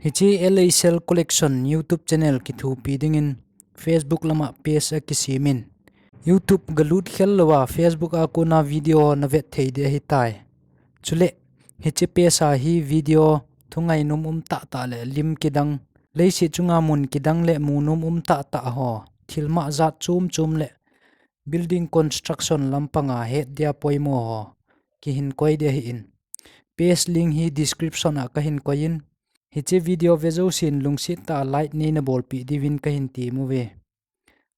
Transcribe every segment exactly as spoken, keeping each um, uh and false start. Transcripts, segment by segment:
Hiche L A Cell Collection YouTube channel kithopi dingin Facebook lama page akisem in. YouTube galut khel louva Facebook a kona video ho navet thei ding ahitai. Chule, hiche page a hi video thungainom um tahtah le lim kidang, leiset chunga mun kidang le munom um tahtah ho, thilmah jat chom chom le building construction lampanga het dia poimo ho kihin koi ding ahin. Page link hi description a kahin koi in, hiche video ve jousen lungset tah a like neina bolpeh diuvin kahin temuve.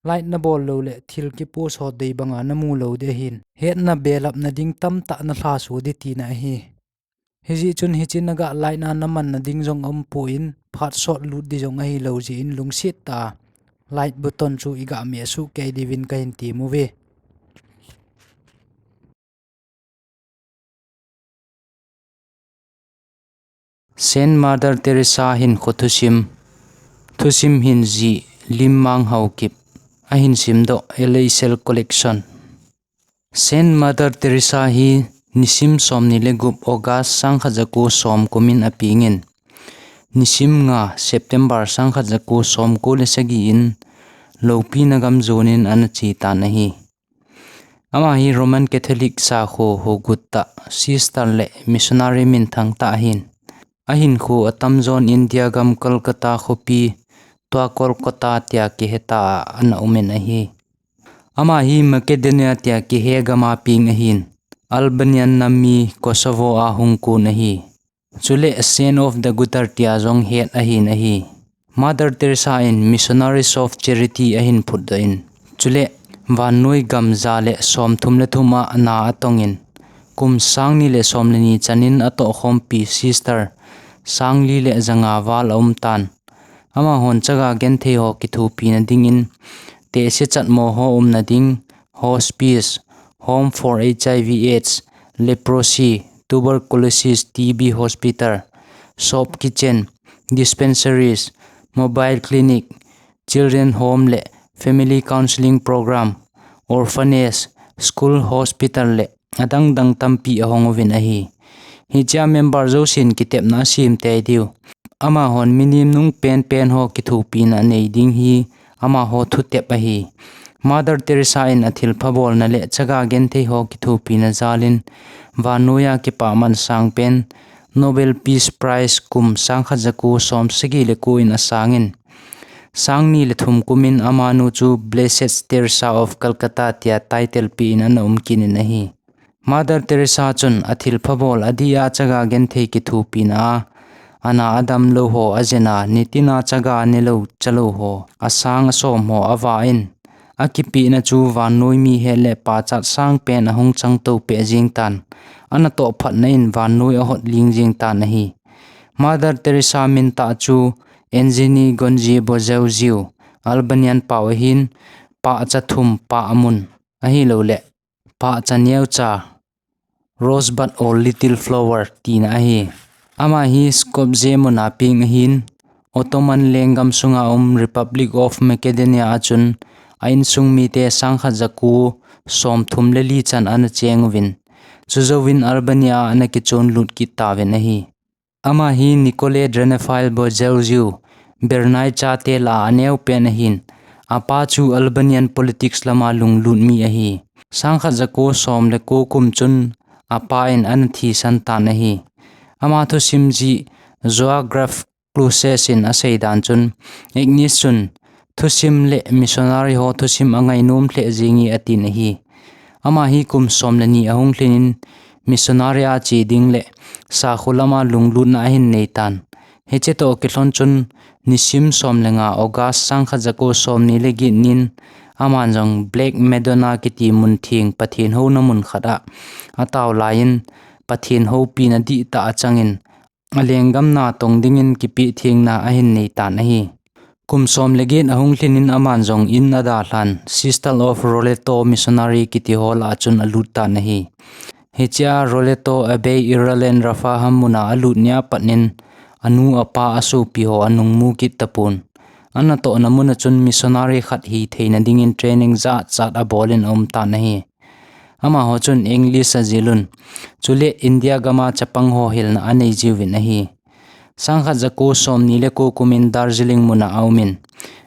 Like nabol lou le thil kipost ho dei banga namu lou ding ahin, hetna belapna ding tamtah nalhahsuh ding tina ahi. Hijeh chun hiche naga like na namanna ding jong aumpoi, phat sot lut ding jong ahilou jeh in lungset tah a like button chu iga meh soh kei diuvin kahin temuve. Saint Mother Teresa hinkho thusim, thusim hinjih Limmang Haokip, ahin simdoh L A Cell Collection. Saint Mother Teresa hi nisim somni le gup August sangkhat jako som kumin apengin, nisim nga September sangkhat jako somko le sagi in loupina gam jonin ana chetan ahi. Ama hi Roman Catholic sakho hogut tah, sister le missionary minthang tah ahin. Ahinkho atamjon India gam Calcutta khopi, tua Kolkata tia kiheta a ana umin ahi. Ama hi Macedonia tia kihe gama peng ahin, Albanian nam mi Kosovo a hung kon ahi. Chule Saint of the Gutter tia jong het ahin ahi. Mother Teresa in Missionaries of Charity ahin phutdoh in, chule vannoi gam ja le somthum le thum a na atongin, kum sangni le somleni chanin atohkhompi sister sangli le janga val aumtan. Amahon chaga genthei ho kithopina dingin, tehse chatmo ho umna ding, hospice, home for H I V AIDS, leprosy, tuberculosis, T B hospital, soup kitchen, dispensaries, mobile clinic, children home le family counseling program, orphanage, school, hospital le adang dang tampi ahong uvin ahi. Hichea member jousen kitepna asem tei diu. Amahon minim nung penpen ho kithopina anei ding hi amaho thutep ahi. Mother Teresa in athilpha bolna le chaga genthei ho kithopina jalin vannoiya kipahman sangpen Nobel Peace Prize kum sangkhat jako som sagi le ko in asangin, sangni le thum kumin amanu chu Blessed Teresa of Calcutta tia title pein ana um kit in ahi. Mother Teresa chun athilpha bol adih a chaga genthei kithopina a, ana adamlou ho ajena, nitina chaga nelou chalou ho, asang asom ho ava in, akipehna chu vannoi mi het le pachat sangpen ahung changtou peh jeng tan, anatoh phatna in vannoi ahot ling jeng tan ahi. Mother Teresa min tah chu Anjani Gonji Bojaxhiu, Albanian pau ahin, pahcha thum pah amun, ahilouleh pahcha neocha, rosebud or little flower tina ahi. Ama hi Skopje muna peng ahin, Ottoman lenggam sunga um Republic of Macedonia a chun a insung mite sangkhat jako somthum le li chan ana cheng uvin, chujouvin Albania a ana kichon lut kit tauvin ahi. Ama hi Nicolae Drenefile Bojaxhiu, Bernai chate lah a aneopen ahin, apa chu Albanian politics lama lunglut mi ahi. Sangkhat jako som le ko kum chun apa in ana thisan tan ahi. Ama thusim jih Joa Graf Clusches in asei dan chun, Agnes chun thusim le missionary ho thusim angainom lheh jenge atin ahi. Ama hi kum som le ni ahung lhinin missionary a che ding le sakho lama lunglutna ahin nei tan. Hiche toh kilhon chun nisim som le nga August sangkhat jako somni le get nin aman jong Black Madonna kiti mun theng Pathen houna mun khat a atao laiyin Pathen houpina dihtah achangin alenggam natong dingin kipehthengna ahin nei tan ahi. Kum som le get ahung lhinin aman jong in adalhan Sister of Loreto Missionary kiti ho lah a chun alut tan ahi. Hichea Loreto Abbey Ireland Rapha ham muna alut nia patnin anu apa asopi ho anungmu kit tapon. Anatohna muna chun missionary khat hitheina dingin training jat jat abolin aum tan ahi. Amaho chun English ajilun, chule India gama chapang ho hilna anei jiuvin ahi. Sangkhat jako somni le ko kumin Darjeeling muna aumin,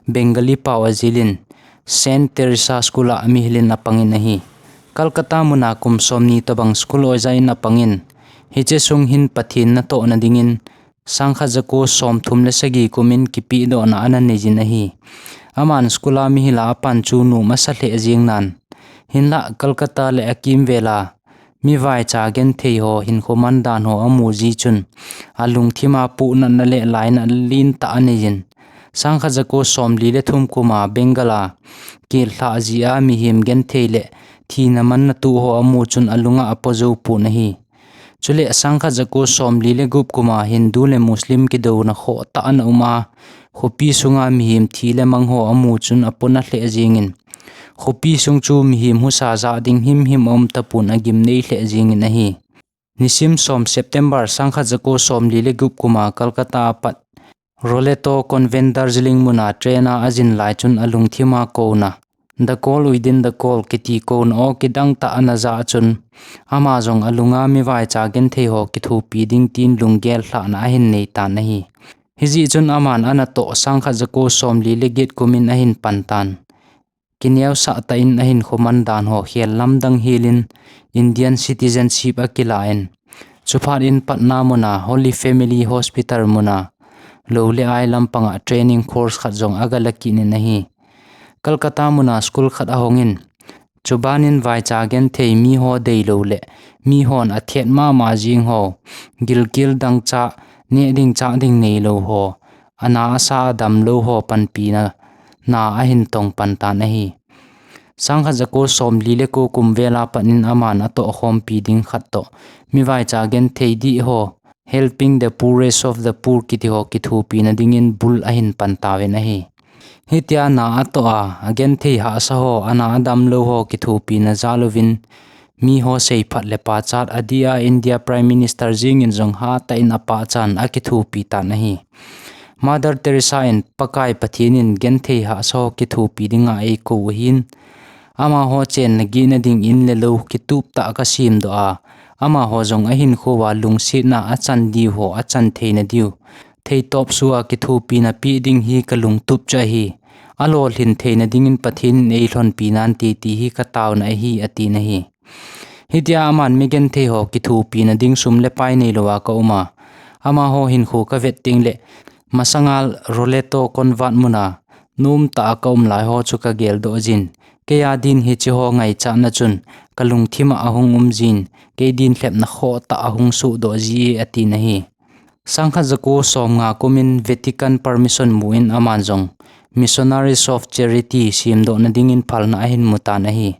Bengali pao ajilin, Saint Teresa School a mihilin apangin ahi. Calcutta muna kum somni tobang school oiza in apangin, hiche sung hin Pathen natohna dingin, sangkhat jako somthum le sagi kumin kipehdohna ana neijin ahi. Aman school a mihila apan chu nom asa lheh jeng nan, hinlah Calcutta le akimvela mivaicha genthei ho hinkho mandan ho amu ji chun, alungthima puhnatna le lainat lentah aneijin, sangkhat jako somli le thum kuma Bengal a kelhah jia mihem genthei le thina manna tuh ho amu chun alunga apo jou pon ahi. Chule sangkhat jako somli le gup kuma Hindu le Muslim kidouna khohtah ana uma, khopi sunga mihem thi le mang ho amu chun apona lheh jengin, khopi sung chu mihem husa jah ding himhim aum tapon agimnei lheh jengin ahi. Nisim som September sangkhat jako somli le gup kuma Calcutta apat Roleto Convent Darjeeling muna train a ajin lai chun alungthima kouna, The Call Within the Call kiti kouna o kidangtah ana jah chun, ama jong alunga mivaicha genthei ho kithopi ding tin lunggel lhahna ahin neitan ahi. Hijeh chun aman anatoh sangkhat jako somli le get kumin ahin pantan, kineosah tah in ahinkho mandan ho khel lamdang helin Indian citizenship akilan, chuphat in Patna muna Holy Family Hospital muna lou le ai lampanga training course khat jong agala kitnin ahi. Calcutta muna school khat ahongin, chubanin vaicha genthei miho deilou le mihon athet mama jeng ho, gilkel dangchah, neh ding chah ding neilou ho, ana asa adamlou ho panpina na ahin tong pantan ahi. Sangkhat jako somli le ko kum vela patnin aman atohkhompi ding khat toh, mivaicha genthei dih ho, Helping the Poorest of the Poor kiti ho kithopina dingin bul ahin pantauvin ahi. Hitia na atoh a, agenthei hahsa ho, ana adamlou ho kithopina jal uvin, miho seiphat le pachat adia India Prime Minister jengin jong hatah in apachan akithopi tan ahi. Mother Teresa in Pakai Pathen in genthei hahsa ho kithopi dinga eikou ahin, amaho chenna gihna ding in le lou kituptah kasemdoh a, amaho jong ahinkhoa lungsetna achan diu ho achan theina diu, theitop sua kithopina peh ding hi kalungtup chu ahi. Alolhin theina dingin Pathen in eilhonpi nante ti hi kataona ahi, atin ahi. Hitia aman migenthei ho kithopina ding sum le pai neilouva kauma, amaho hinkho kavet tengle, masanga Roleto Convent muna nomtah a kaum lai ho chu kageldoh jin, keiya din hiche ho ngaichatna chun kalungthima ahung um jin, kei din lhepna khohtah ahung sohdoh ji e, atin ahi. Sangkhat jako somnga kumin Vatican permission mun aman jong Missionaries of Charity semdohna dingin phalna ahin mutan ahi.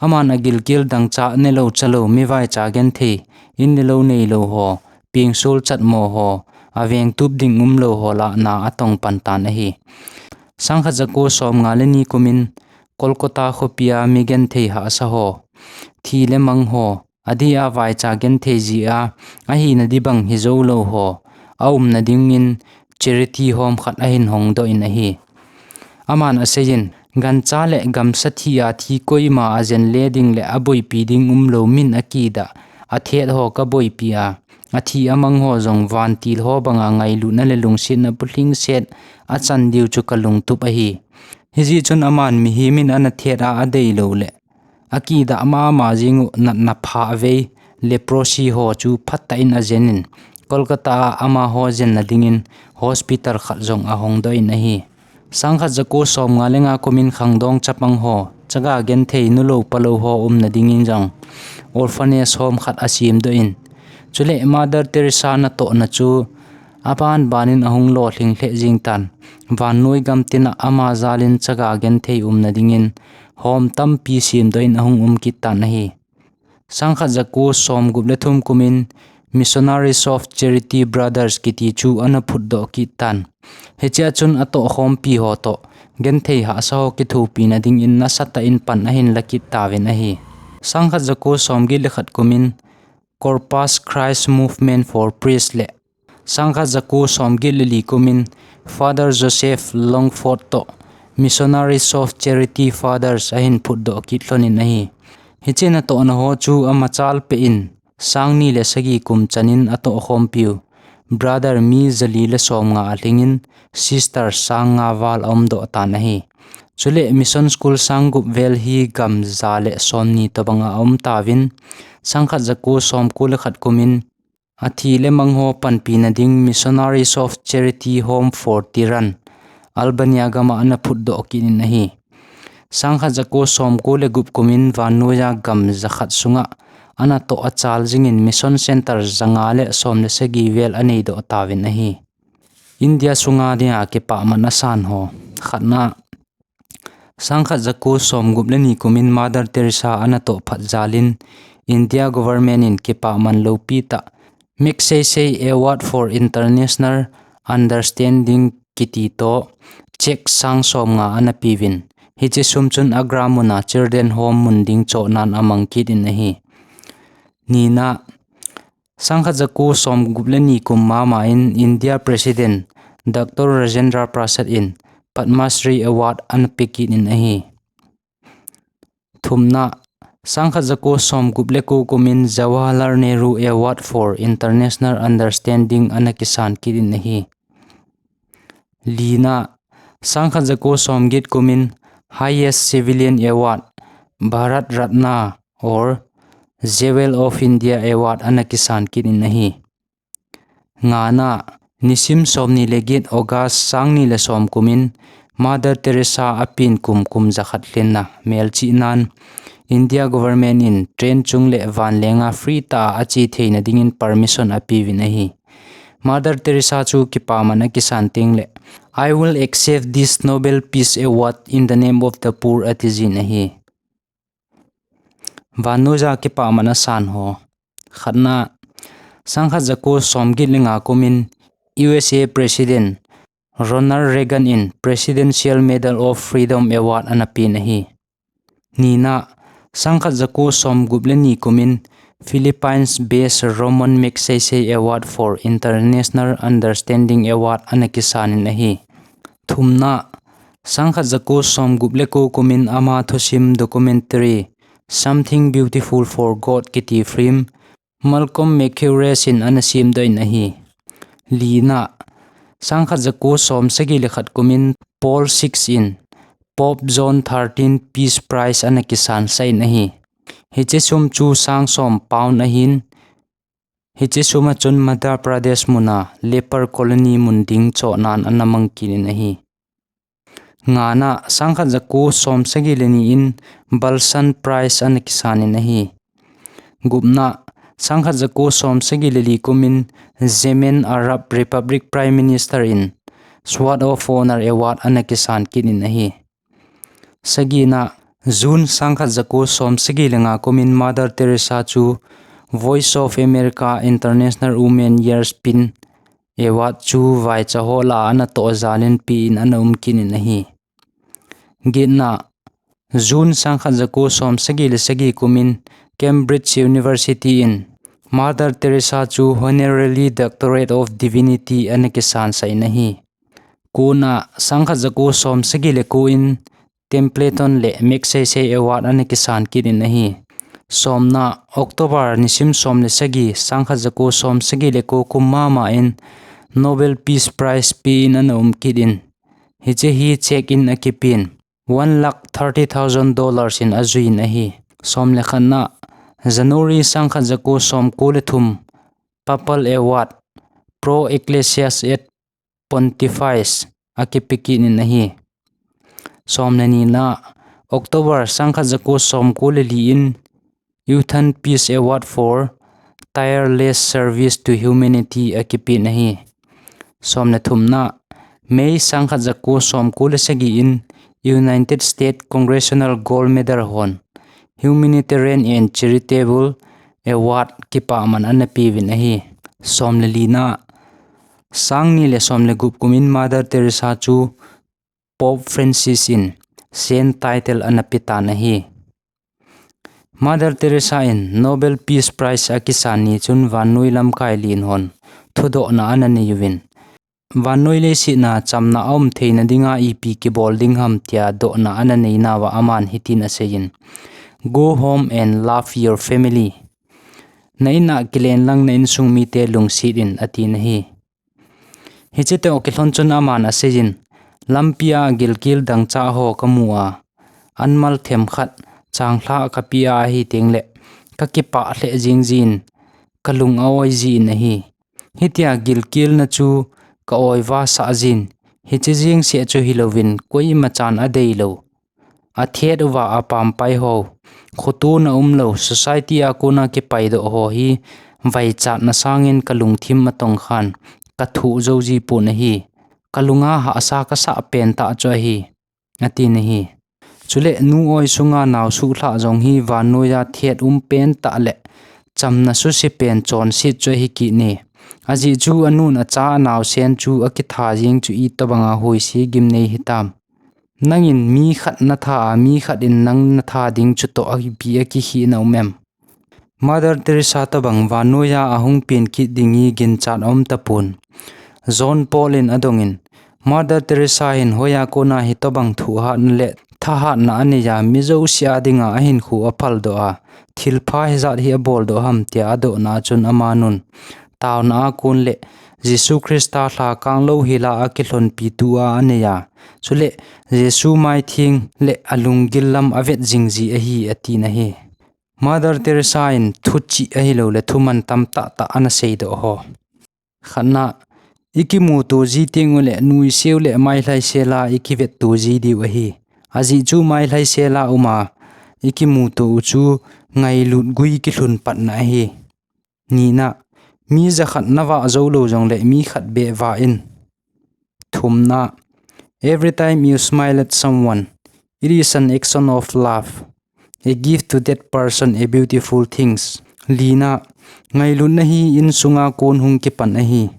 Aman agilkel dangchah nelou chalou mivaicha genthei, in le lou neilou ho, peng solchatmo ho, avengtup ding umlou ho lah na atong pantan ahi. Sangkhat jako somnga le ni kumin Kolkata khopia migenthei hahsa ho, thi le mang ho, adeh a vaicha genthei jeh a, ahina ding bang hijoulou ho, aumna dingin charity home khat ahin hongdoh in ahi. Aman aseiyin, gancha le gamsa thi a thi koima ajenle ding le aboipi ding umlou min akidah, athet ho kaboipi a, athi amang ho jong vantil ho banga ngailutna le lungsetna bulhingset achan diu chu kalungtup ahi. Hijeh chun aman mihem in ana thet a adeilou le akidah mama jing u natna phah vei, leprosy ho chu phatah in ajenin, Kolkata a amaho jenna dingin hospital khat jong ahongdoh in ahi. Sangkhat jako somnga le nga kumin khangdong chapang ho, chaga genthei nulou palou ho umna dingin jong orphanage home khat asemdoh in, chule Mother Teresa natohna chu aban banin ahung lolhing lheh jeng tan, vannoi gam tina ama jalin chaga genthei umna dingin home tampi semdoh in ahung um kit tan ahi. Sangkhat jako somgup le thum kumin Missionaries of Charity Brothers kiti chu ana phutdoh kit tan. Hichea chun atohkhompi ho toh, genthei hahsa ho kithopina dingin nasatah in pan ahin la kit tauvin ahi. Sangkhat jako somget le khat kumin Corpus Christi Movement for Priests le sangkhat jako somget le li kumin Father Joseph Langford toh Missionaries of Charity Fathers ahin phutdoh kit lhonin ahi. Hiche natohna ho chu amachal peh in, sangni le sagi kum chanin atohkhompiu brother mi zali le somnga alhingin, sister sang nga val aumdoh tan ahi. Chule Mission School sang gup vel hi gam za le somni tobanga aum tauvin, sangkhat jaku somko le khat kumin, athi le mangho panpina ding Missionaries of Charity Home for Tehran, Albania gama ana phutdoh kit in ahi. Sangkhat jaku somko le gup kumin vannoiya gam jakhat sunga ana toh achal jingin Mission Center janga le som le sagi vel aneidoh tauvin ahi. India sunga dia kipahman asan ho. Khatna, sangkhat jaku somgup le ni kumin Mother Teresa ana toh phat jalin India government in kipahman loupi tah Magsaysay Award for International Understanding kiti toh cheque sang somnga ana peuvin. Hiche sum chun Agra muna Children Home mun ding chohnan amang kit in ahi. Nina, sangkhat jaku somgup le ni kum mama in India President Doctor Rajendra Prasad in Padma Shri Award ana pe kit in ahi. Thumna, sangkhat jaku somgup le ko kumin Jawaharlal Nehru Award for International Understanding ana kisan kit in ahi. Lina, sangkhat jaku somget kumin highest civilian award, Bharat Ratna or Jewel of India Award ana kisan kit in ahi. Ngana, nisim somni le get August sangni le som kumin Mother Teresa apen kum kum jakhat lhenna melchihnan India government in train chung le vanlenga free tah a ache theina dingin permission apeuvin ahi. Mother Teresa chu kipahman akisan teng le, "I will accept this Nobel Peace Award in the name of the poor," ati jin ahi. Vannoiya kipahman asan ho. Khatna, sangkhat jaku somget le nga kumin U S A President Ronald Reagan in Presidential Medal of Freedom Award ana pen ahi. Nina, sangkhat jaku somgup le ni kumin Philippines-based Ramon Magsaysay Award for International Understanding Award ana kisanin ahi. Thumna, sangkhat jaku somgup le ko kumin ama thusim documentary Something Beautiful for God kiti film Malcolm McCuresh in ana semdoh in ahi. Lina, sangkhat jaku somsagi le khat kumin Paul six in Pope John thirteen Peace Prize ana kisan sah in ahi. Hiche sum chu sang som pound ahin, hiche sum a chun Madhya Pradesh muna leper colony mun ding chohnan ana mang kit in ahi. Ngana, sangkhat jaku somsagi le ni in Balzan Prize ana kisanin ahi. Gupna, sangkhat jaku somsagi le li kumin Yemen Arab Republic Prime Minister in Sword of Honor Award ana kisan kit in ahi. Sagina, June sangkhat jaku somsagi le nga kumin Mother Teresa chu Voice of America International Women Years pin Award chu vaicha ho lah a ana toh jalin pen ana um kit in ahi. Getna, June sangkhat jaku somsagi le sagi kumin Cambridge University in Mother Teresa chu Honorary Doctorate of Divinity ana kisan sah in ahi. Kona, sangkhat jaku somsagi le ko in Templeton le Magsaysay Award ana kisan kit in ahi. Somna, October nisim som le sagi, sangkhat jaku somsagi le ko kum mama in Nobel Peace Prize pen ana um kit in, hiche hi cheque in akipen, one lakh thirty thousand dollars in ajuiyin ahi. Som le khatna, January sangkhat jaku somko le thum, Papal Award, Pro Ecclesias et Pontifice akipe kit in ahi. Som le nina, October sangkhat jaku somko le li in Euthan Peace Award for Tireless Service to Humanity akipen ahi. Som le thumna, May sangkhat jaku somko le sagi in United States Congressional Gold Medal hon Humanitarian and Charitable Award kipahman ana peuvin ahi. Som le lina, sangni le som le gup kumin Mother Teresa chu Pope Francis in Saint title ana petan ahi. Mother Teresa in Nobel Peace Prize akisan ni chun vannoi lamkai len hon thudohna ana nei uvin, vannoi leiset a chamna aum theina dinga ipi kibol ding ham tia dohna ana nei nauva aman hitin aseiyin, "Go home and love your family." Na in a kilen lang na insung mite lungset in atin ahi. Hiche teng akilhon chun aman aseiyin, lampi a gilkel dangchah ho kamu a, anmal themkhat changlhah kapeh a ahi tengle, kakipah lheh jing jin, kalung a-oi jin ahi. Hitia gilkelna chu ka-oi vasah jin, hiche jeng seh chu hilouvin koimachan adeilou, athet uva apampai ho, khotona umlou, society a kona kipaidoh ho hi vaichatna sangin kalungthim atongkhan, kathoh jou jipon ahi. Kalunga hahsa kasah pentah chu ahi, atin ahi. Chule nu oi sunga nao suhlhah jong hi vannoiya thet um pentah le chamna suse pen chonset chu ahi kit e. Ajeh chu anun acha anaosen chu akitha jeng chu itobanga hoise gimnei hitam. Nangin mi khat natha a, mi khat in nang natha ding chutoh a ipi akikhehna um em? Mother Teresa tobang vannoiya ahung pen kit ding hi ginchat aum tapon. John Paul in adongin, Mother Teresa hin hoiya kona hitobang thuhatna le thahatna aneiya, mi jouse a dinga ahinkho aphaldoh a, thilpha hijat hi aboldoh ham tia adohna a chun amanun, taona a kon le Jesu Christa lhakang louhela akilhonpi tua aneiya, chule Jesu maitheng le alunggil lam avet jing ji ahi, atin ahi. Mother Teresa in thuchih ahiloule thuman tamtah tah ana seidoh ho. Khatna, ikimuto ji tengule nuisel le mailhaisel a ikivetto ji diu ahi. Ajeh chu mailhaisel a uma ikimuto u chu ngailut gui kilhun patna ahi. Nina, mi jakhat navah joulou jongle mi khat beh vah in. Thumna, every time you smile at someone, it is an action of love, a gift to that person, a beautiful things. Lina, ngailutna hi insunga kon hung kipan ahi.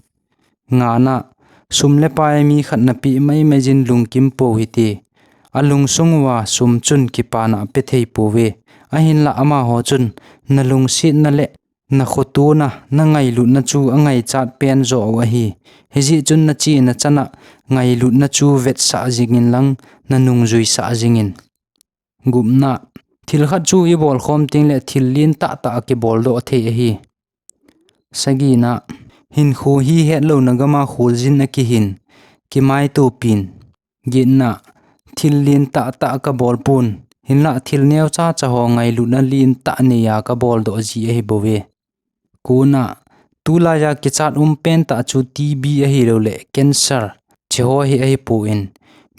Ngana, sum le pai mi khat napeh maimai jin lungkim pou hite. Alungsung uva sum chun kipana apethei pouve. Ahinla amaho chun nalungsetna le nakhotona, nangailutna chu angaichat pen joh u ahi. Hijeh chun nachena chana ngailutna chu vetsah jingin lang nanungjuisah jingin. Gupna, thilkhat chu ibolkhom tengle thil lentah tah akiboldoh thei ahi. Sagina, hinkho hi hetlouna gama kholjin akihin, kimaitopin. Getna, thil lentah tah kabolpon, hinla thil neochacha ho ngailutna lentah neiya kaboldoh ji ahibouve. Kona, tulaiya kichat um pentah chu TB ahiloule cancer, hicheho hi ahipon,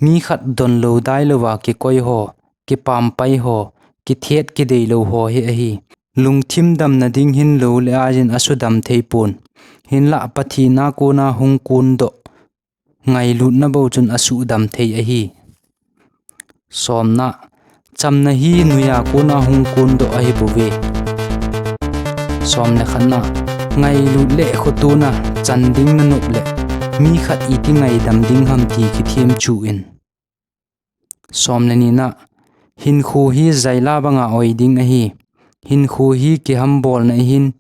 mi khat donlou dailouva kikoi ho, kipampai ho, kithet kideilou ho hi ahi. Lungthim damna ding hinloule aijin asudam theipon. Hinla Pathen a kona hung kondoh ngailutna bou chun asuhdam thei ahi. Somna, chamna hi noiya kona hung kondoh ahibouve. Somle khatna, ngailut le khotona chan ding nanop le mi khat iti ngaidam ding ham ti kithemchuh in. Somle nina, hinkho hi jaila banga oi ding ahi. Hinkho hi kihambolna ahin,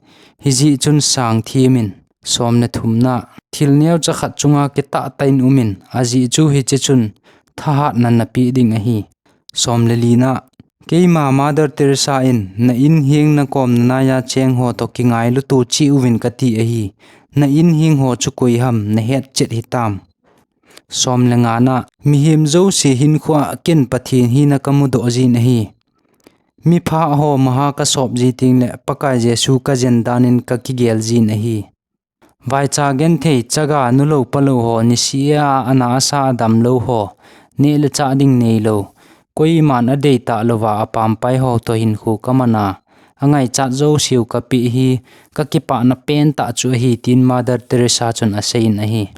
hijeh chun sangthem in. Somle thumna, thil neocha khat chunga kitahtah in umin, ajeh chu hiche chun thahatna napeh ding ahi. Somle lina, keima Mother Teresa in na inheng nakomna naiya chengho toh kingailuto cheh uvin kati ahi. Na inheng ho chu koi ham nahetchet hitam? Somle ngana, mihem jouse hinkhoa ken Pathen hina kamudoh jin ahi. Miphah ho maha kasop ji tengle Pakai Jesu kajen danin kakigel jin ahi. Vaicha genthei chaga nulou palou ho, nisea ana asa adamlou ho, neh le chah ding neilou, koiman adeitah louva apampai ho toh hinkho kamana, angaichat jouseu kapeh hi kakipana pentah chu ahi, tin Mother Teresa chun aseiyin ahi.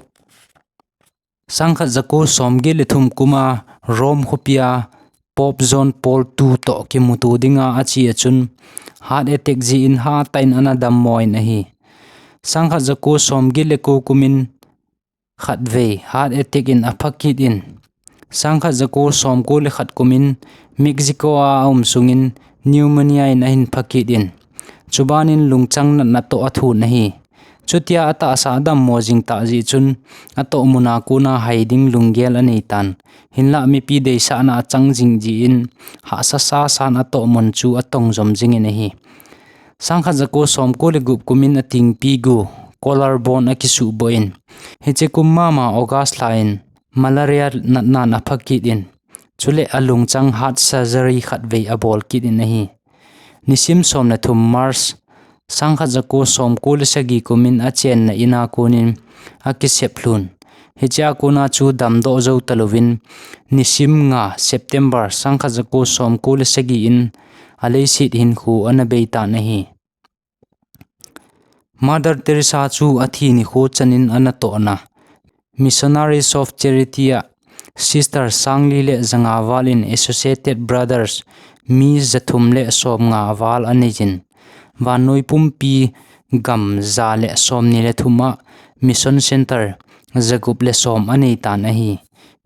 Sangkhat jako somget le thum kuma Rome khopia Pope John Paul two toh kimuto dinga ache a chun heart attack jeh in hatah in ana dammo in ahi. Sangkhat jako somget le ko kumin khatvei heart attack in apha kit in, sangkhat jako somko le khat kumin Mexico a aum sungin pneumonia in ahin pha kit in, chubanin lungchang natna toh athun ahi. Chutia atahsa adammo jing tah jeh chun, atohmuna kona hai ding lunggel aneitan, hinlah mipi deisahna achang jing jeh in, hahsa sasan atohmun chu atong jom jingin ahi. Sangkhat jako somko le gup kumin atingpi gu collarbone akisuhboh in, hiche kum mama August lha in malaria natnan aphakit in, chule alungchang heart surgery khatvei abolkit in ahi. Nisim som le thum March, sangkhat jako somko le sagi kumin achenna ina konin akisep lhun. Hichea kona chu damdoh jou talouvin, nisim nga September, sangkhat jako somko le sagi in aleiset hinkho ana beitan ahi. Mother Teresa chu athi nikho chanin ana tohna Missionaries of Charity a Sister sangli le janga val in Associated Brothers mi jathum le somnga val aneiyin, vannoi pumpi gam ja le somni le thum a Mission Center jagup le som aneitan ahi.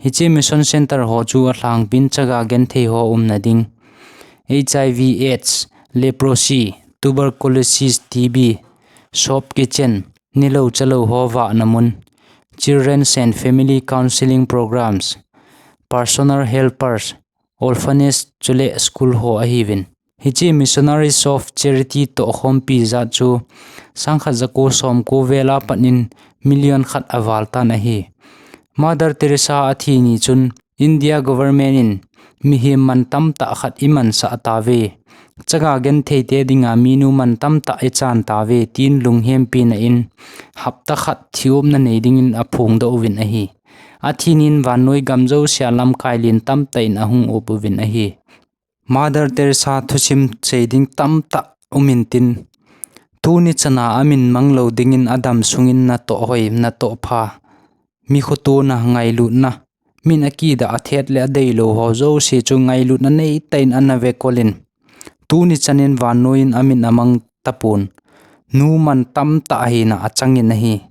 Hiche Mission Center ho chu alhangpin chaga genthei ho umna ding, HIV, AIDS, leprosy, tuberculosis, TB, soup kitchen, nilou chalou ho vahna mun, children's and family counseling programs, personal helpers, orphanage chule school ho ahiuvin. Hiche Missionaries of Charity tohkhompi jat chu sangkhat jako somko vela patnin million khat avaltan ahi. Mother Teresa athi ni chun India government in mihem mantamtah khat imansah tauve, chaga gentheite dinga minu mantamtah ichan tauve tin lunghempina in hapta khat thiopna nei dingin aphongdoh uvin ahi. Athi nin vannoi gam jousea lamkai len tamtah in ahung up uvin ahi. Mother Teresa thusim sei ding tamtah umintin, tuni chana amin manglou dingin adam sungin natoh hoi, natoh pha, mi khotona, ngailutna, min akidah athet le adeilou ho jouse chu ngailutna neitah in ana vekolin, tuni chanin vannoiyin amin amang tapon, nu mantamtah hina achangin ahi.